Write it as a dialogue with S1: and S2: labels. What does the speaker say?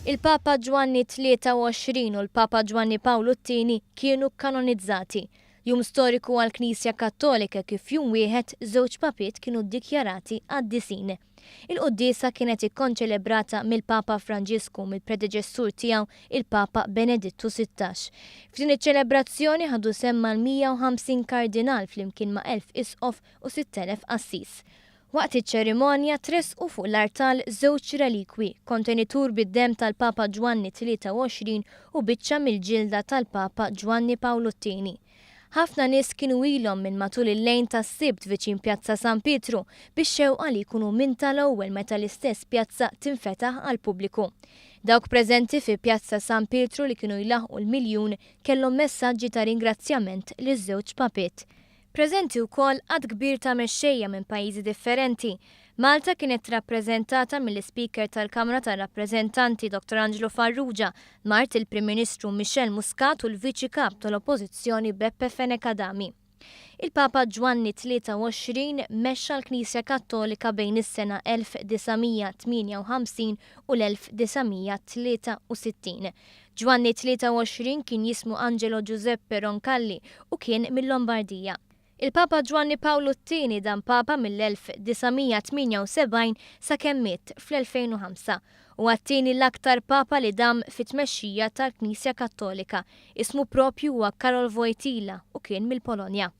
S1: Il-Papa Ġwanni 23 u l-Papa Ġwanni Pawlu t-Tieni kienu kkanonizzati. Jum storiku għall-Knisja Kattolika kif f'jum wieħed żewġ papiet kienu ddikjarati qaddisin. Il-quddiesa kienet ikkonċelebrata mill-Papa Franġisku u mill-predeċessur tiegħu il-Papa Benedittu 16. F'din iċ-ċelebrazzjoni ħadu sehem mal-150 kardinal flimkien ma' 1,000 isqof u 6,000 qassis. Waqt iċ-ċerimonja tressqu fuq l-artal żewġ relikwi, kontenitur bid-demm tal-Papa Ġwanni 23 u biċċa mill-ġilda tal-Papa Ġwanni Pawlu t-Tieni. Ħafna nies kienu ilhom minn matul il-lejn tas-Sibt viċin Pjazza San Pietru bix-xewqa li jkunu minn tal-ewwel meta l-istess pjazza tinfetaħ għall-pubbliku. Dawk preżenti fi Pjazza San Pietru li kienu jlaħħqu l-miljun kellhom messaġġi ta' ringrazzjament liż-żewġ papiet. Preżenti wkoll għadd kbir ta' mexxejja minn pajjiżi differenti. Malta kienet rappreżentata mill-Ispeaker tal-Kamra tar-Rappreżentanti Dottor Angelo Farrugia, mart il-Prim Ministru Michel Muscat u l-Viċi Kap tal-Oppożizzjoni Beppe Fenech Adami. Il-Papa Ġwanni 23 mexxa l-Knisja Kattolika bejn is-sena 1958 u l-1963. Ġwanni 23 kien jismu Angelo Giuseppe Roncalli u kien mil-Lombardija. Il-Papa Ġwanni Pawlu t-Tieni dam Papa mill-1978 sakemm miet fl-2005. Huwa t-tieni l-aktar Papa li dam fit-tmexxija tal-Knisja Kattolika. Ismu proprju huwa Karol Wojtyla u kien mill-Polonja.